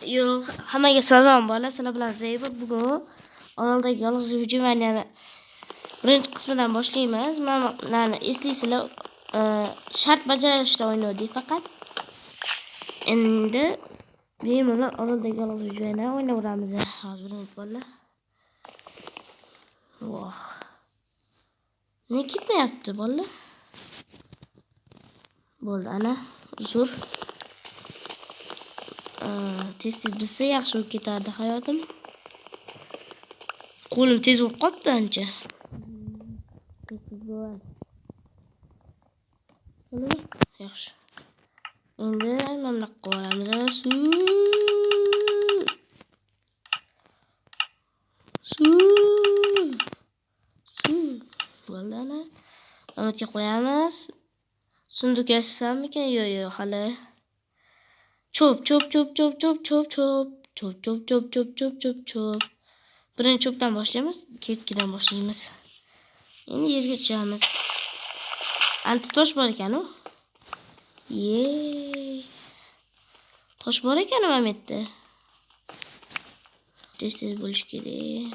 Yo'q, hammaga salom bola, sizlar bilan Zeyba. Bugun Oroldagi yolg'iz выживаниeni birinchi qismidan boshlaymiz. Mana eslaysizlar, shart bajarishda o'ynadik faqat. Endi bemalol Oroldagi yolg'iz выживаниeni o'ynayveramiz. Hozir bir minut bola. Voh. Ne ketmayapti bola? Bo'ldi, ana, zo'r. Tez-tez bitsa yaxshi bo'lib ketardi hayotim. Qo'lim tez bo'lib qolibdi ancha. Tez-tez bo'ladi. Yaxshi. Endi mana bunaqa qilib olamiz. Suv. Suv. Bo'ldi, ana. Amatga qo'yamiz. Sunduk yassammikan? Yo'q, yo'q, hali. Cho'p, cho'p, cho'p, cho'p, cho'p, cho'p, cho'p, cho'p, cho'p, cho'p, cho'p, cho'p, cho'p, cho'p. Birinchi cho'pdan boshlaymiz, ketkidan boshlaymiz. Endi yerga tushamiz. Anti tosh bor ekan-u. Ye. Tosh bor ekan mana bu yerda. Tez-tez bo'lish kerak.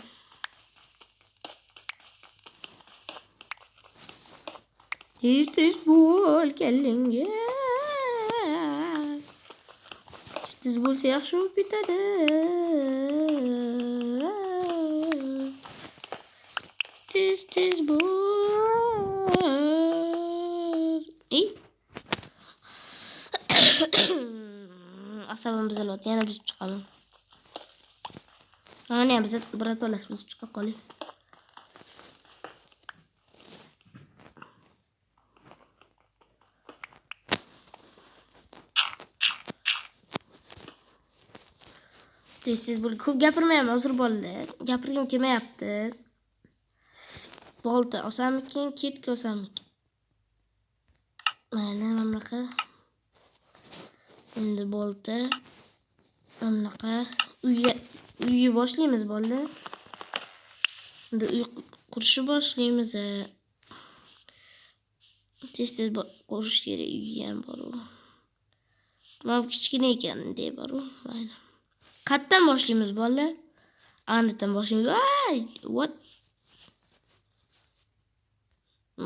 Tez-tez bo'l kelingga. Tez bo'lsa yaxshi bo'lib ketadi. Tez-tez bo'l. Ey. Asabim buzilyapti, yana buzib chiqaman. Mana ham biz birato'lasi buzib chiqa qoling. Tez-tez bo'l. Ko'p gapirmayman, uzr bolalar. Gapirgim kelmayapti. Bolta olsammikin, ketka olsammikin? Mayli, mana bunaqa. Endi bolta mana bunaqa. Uyni boshlaymiz bolalar. Endi uy qurishni boshlaymiz. Tez-tez qurish kerak, uyi ham bor-u. Mana bu kichkina ekan, deb bor-u. Mayli. Qayerdan boshlaymiz bolalar? Anidan boshlaymiz. Ay, what?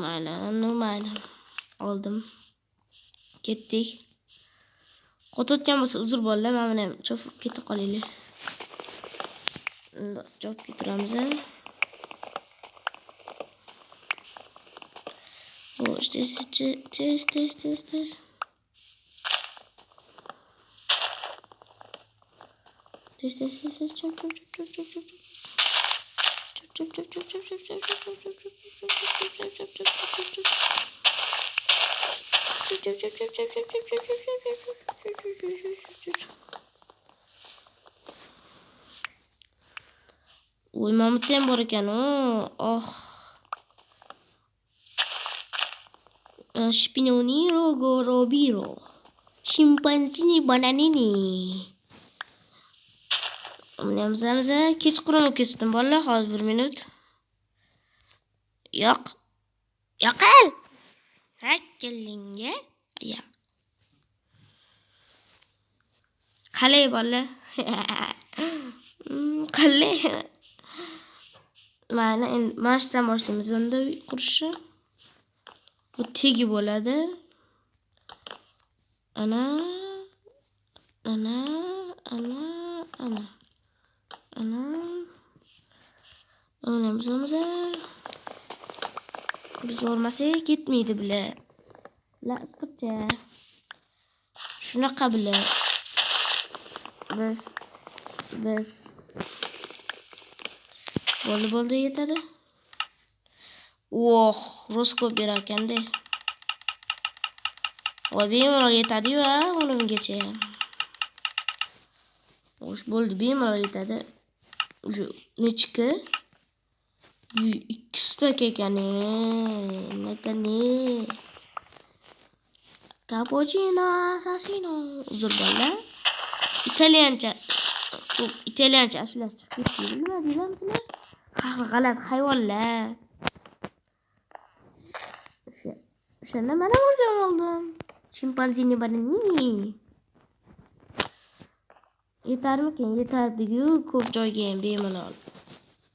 Mayli, mayli. Oldim. Ketdik. Qotayotgan bo'lsa uzr bolalar, mana buni ham chopib keta qolaylik. Endi chopib ketiramiz. Xo'sh, tez tez tez tez tez. Tez tez tez tez chop chop chop chop chop chop. Chop chop chop chop chop chop chop chop chop chop chop chop chop chop. Chop chop chop chop chop chop chop chop chop chop. Voy, mamut ham bor ekan. Oh. Spinoniro gorobiro. Shimpanzini bananini. Buni ham buzamiz. Kechqurun bo'lib ketibdim bolalar. Hozir 1 minut. Yo'q. Yo'qol. Ha, kelingga. Yo'q. Qalay bolalar? Qalay. Mana endi mana shudan boshlaymiz unda qurishni. Bu tegi bo'ladi. Ana ana ana ana. Ana. Uni buzamiz. Biz olmasak ketmaydi bular. Bular isqircha. Shunaqa bular. Biz bo'ldi bo'ldi yetadi. Oh, rosa ko'p berar ekanda. Voy, bemalol yetadi-yu, ungacha. Xo'sh, bo'ldi, bemalol yetadi. Уже nechki? 2 stak ekan. Naqani. Cappuccino assassino. Uzr bolalar. Italyancha, ko'p italyancha ashula chiqib ketdi. Nima deysizlar? Har xil g'alati hayvonlar. O'shanda mana o'rganib oldim. Chimpanzini bananini. Yetarmikin? Yetardi-ku, ko'p joyga ham bemalol.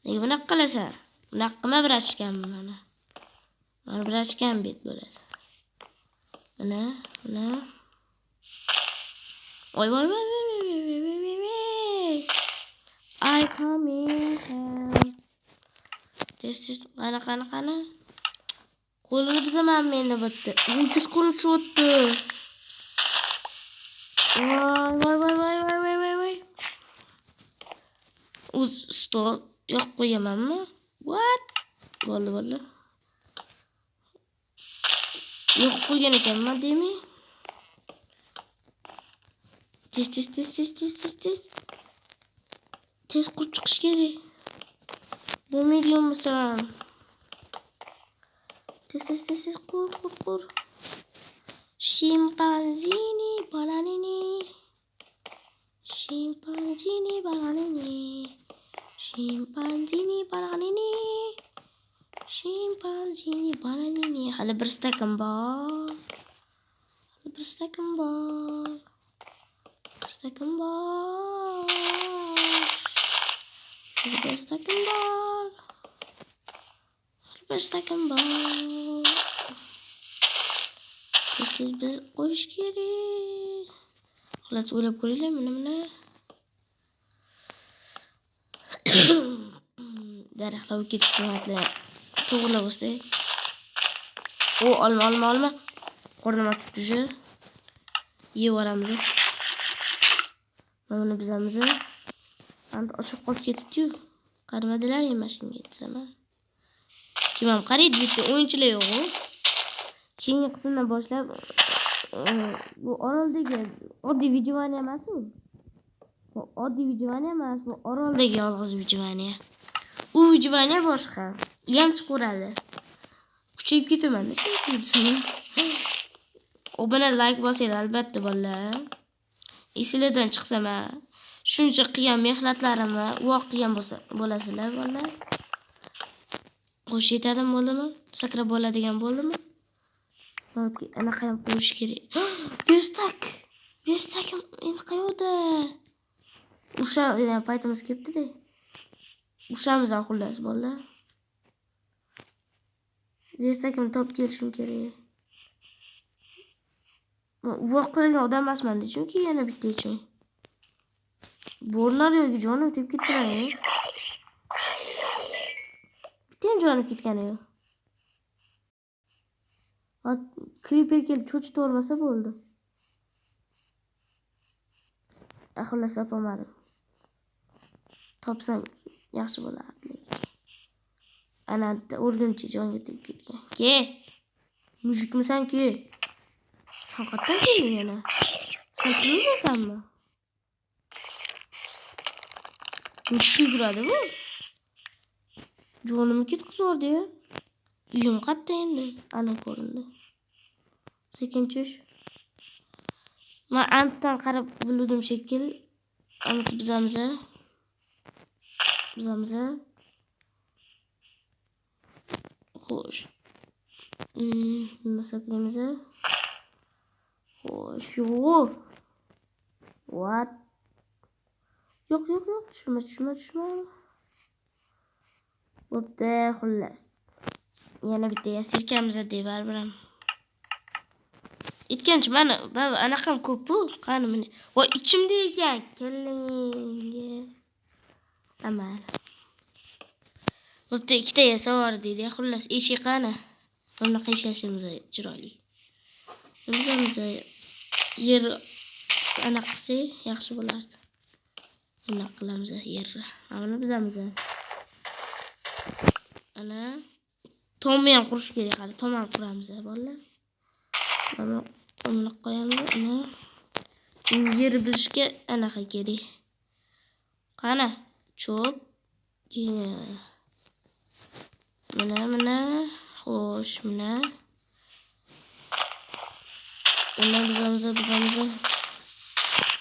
Nega bunaqa qilasan? Bunaqa qilma, birashganmi mana. Mana birashgan bet bo'ladi. Mana, mana. Voy voy voy voy voy voy voy voy voy. I coming help. Tez tez qani qani qani. Qo'lini bizaman meni bitta. Ho'kiz qurib tushyapti. Voy voy voy voy voy voy voy voy. O'z stop yoqib qo'yamanmi? What? Bo'ldi, bo'ldi. Yo'q qo'ygan ekanman, demak. Tez tez tez tez tez tez tez. Tez qurib chiqish kerak. Bo'lmaydi bo'lmasam. Tez tez tez tez qur qur qur. Shimpanzini bananini. Shimpanzini bananini. Shimpanzini bananini. Shimpanzini bananini. Hali bir stakim bor. Hali bir stakim bor. Bir stakim bor. Hali bir stakim bor. Hali bir stakim bor. Tez tez biz qo'yish kerak. Xullas o'ylab ko'ringlar, mana mana. Daraxtlar o'tib ketishdi. To'g'rilab bo'lsa. O, olma, olma, olma. Qornim ochib tushi. Yeb yuboramiz. Mana buni buzamiz. Endi ochiq qolib ketibdi-yu. Qaramadilar mashinaga desam. Kim ham qaraydi, bitta o'yinchilar yo'q-u. Keyingi qismdan boshlab bu oroldagi oddiy выживание emas u. Bu oddiy выживание emas, bu oroldagi yolg'iz выживание. U выживание boshqa. U ham chiqaveradi. Kuchayib ketaman-da, chunki desam. Obuna, like bosinglar albatta bolalar. Esinglardan chiqsam, shuncha qilgan mehnatlarimni uvoq qilgan bo'lsa bo'lasizlar bolalar. Qo'sh yetadim bo'ldimi? Sakrab bo'ladigan bo'ldimi? Anaqa ham qo'yish kerak. Verstak. Verstakim endi qayerda? O'sha paytimiz kelibdi-da. Ushamiz xullas bolalar. Verstakimni topib kelishim kerak. Men uvoq qiladigan odam emasman-da, chunki yana bitta uchun. Bo'rlar yo'q, jonim tepib ketdilar. Bitta ham jonim ketgani yo'q. Creeper kelib cho'chitib yubormasa bo'ldi. Xullas topolmadim. Topsam yaxshi bo'lardi lekin. Ana bitta o'rgimchi jonga tegib ketgan. Ke. Mujikmisan ki? Sen qayerdan kelding yana? Sen kimsanmi? Nechta yuguradi bu? Jonimni ketkazyordi-ya. Uyim qayerda endi? Ana ko'rindi. Sekin tush. Men antdan qarab bildim shekil. Anti bizamiz. Bizamiz. Xo'sh. Nima saklaymiz? Xo'sh, yo'q. What? Yo'q, yo'q, yo'q, tushma, tushma, tushma. Bo'pti, xullas. Yana bitta yasirkamiz deb baribir ham. Aytgancha mana anaqam ko'p-ku, qani buni. Voy, ichimda ekan, kellinga. Amal. Bo'pti, ikkita yasab deydi. Xullas, eshik qani? Bunaqa yashashimiz chiroyli. Bizamiz yer anaqa qilsak yaxshi bo'lardi. Bunaqa qilamiz yerni. Mana buni bizamiz. Ana tomni ham qurish kerak hali. Tom ham quramiz bolalar. Mana buni qo'yamiz. Ana yer bilishga anaqa kerak. Qani cho'p. Keyin mana mana xo'sh, mana mana bizamiz bizamiz.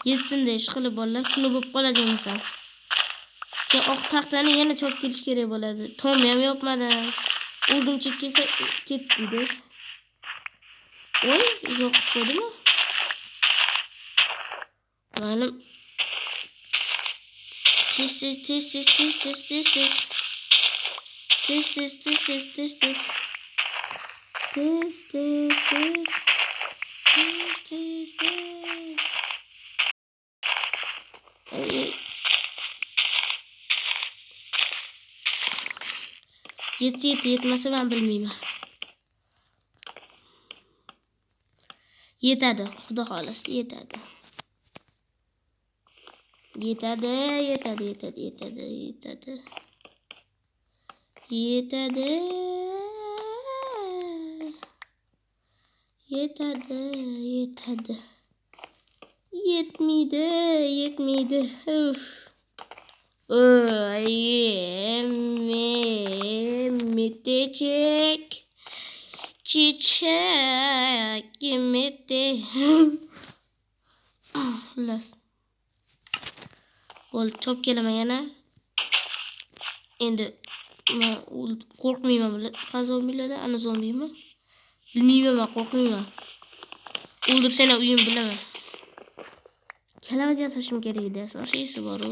Yetsin-da ish qilib bolalar, kuni bo'lib qoladi bo'lmasa. Keyin oq taxtani yana chopib kelish kerak bo'ladi. Tomni ham yopmadim. O'rgimchak kelsa ketdi-da. Voy, uzoq qo'ydimi? Ma'lum Tez tez tez tez tez tez tez tez. Tez tez tez tez tez tez. Tez tez tez. Tez tez tez. Yetsa yetdi, yetmasa men bilmayman. Yetadi, xudo xolasa yetadi. Yetadi, yetadi, yetadi, yetadi, yetadi. Yetadi. Yetadi, yetadi. Yetmaydi, yetmaydi. Uf. Bitecek. Çiçek yemedi. Xullas. Bo'ldi, chop kelaman yana. Endi men qo'rqmayman. Qani zombilardan? Ana zombimi? Bilmayman, men qo'rqmayman. O'ldirsang ham uyim bilaman. Kalavat yasashim kerak edi. Asosiysi bor-u.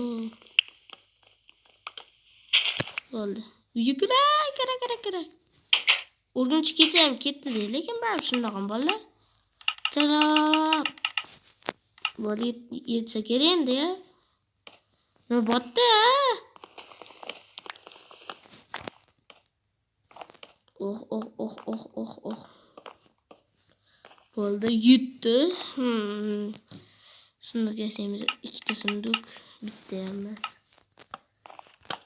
Bo'ldi. Uyga kira, kira, kira, kira. O'rgimchi kecha ham ketdi-da, lekin baribir shundoq ham bolalar. Tarab. Bo'ldi, yetsa kerak endi ya. Nima botdi? Oh, oh, oh, oh, oh, oh. Bo'ldi, yetdi. Sunduk yasaymiz. Ikkita sunduk, bitta ham emas.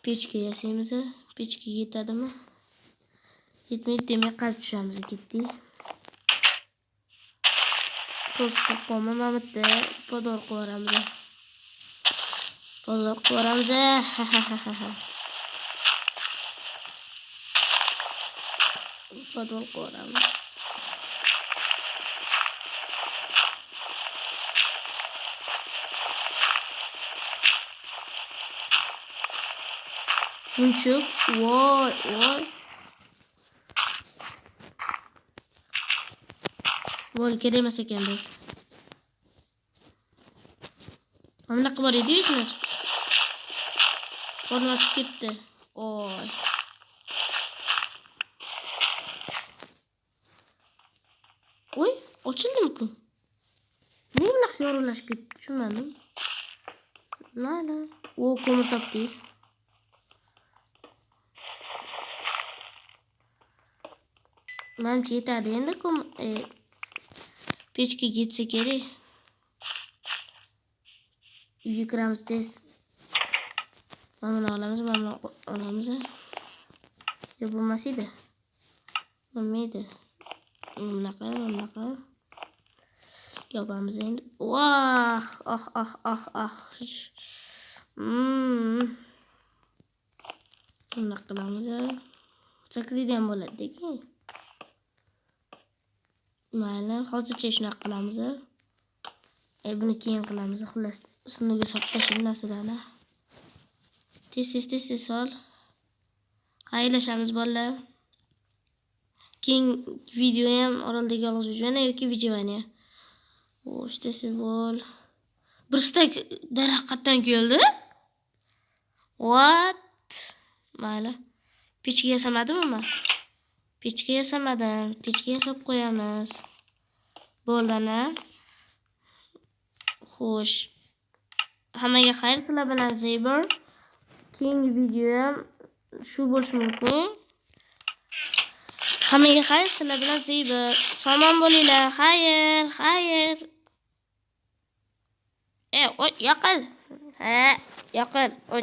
Pechka yasaymiz. Pechka yetadimi? Yetmaydi, demak qazib tushamiz, ketdik. To'sib qo'yma, mana bu yerda podor qo'yamiz. Podor qo'yamiz. Ha ha ha ha. Podor qo'yamiz. Munchuk, voy, voy. Bo'ldi, kerak emas ekan bu. Mana bunaqa bor edi-yu, shundan chiqdi. Qornim ochib ketdi. Oy. Oy, ochildimi-ku? Nega bunaqa yorug'lashib ketdi? Tushunmadim. Mayli. O, ko'mir topdik. Manimcha yetadi endi pechka yetsa kerak. Uyga kiramiz tez. Mana buni olamiz, mana buni olamiz. Yo'q, bo'lmas edi. Bo'lmaydi. Bunaqa, bunaqa. Yopamiz endi. Voh, ah, ah, ah, ah. Bunaqa qilamiz. Sakkizda ham bo'ladi, lekin. Mayli, hozircha shunaqa qilamiz. Buni keyin qilamiz. Xullas, sunduqqa solib tashlaymiz narsalarni. Tez tez tez tez sol. Xayrlashamiz bolalar. Keyin video ham Oroldagi yolg'iz выживание yoki выживание. Xo'sh, tez tez bo'l. Bir stak daraxt qayerdan keldi? What? Mayli. Pechka yasamadimmi men? Pechka yasamadim. Pechka yasab qo'yamiz. Bo'ldi ana. Xo'sh. Hammaga xayr, sizlar bilan Zeyber. Keyingi video ham shu bo'lishi mumkin. Hammaga xayr, sizlar bilan Zeyber. Somon bo'linglar. Xayr, xayr. Oy, yoqil. Ha, yoqil. Oy.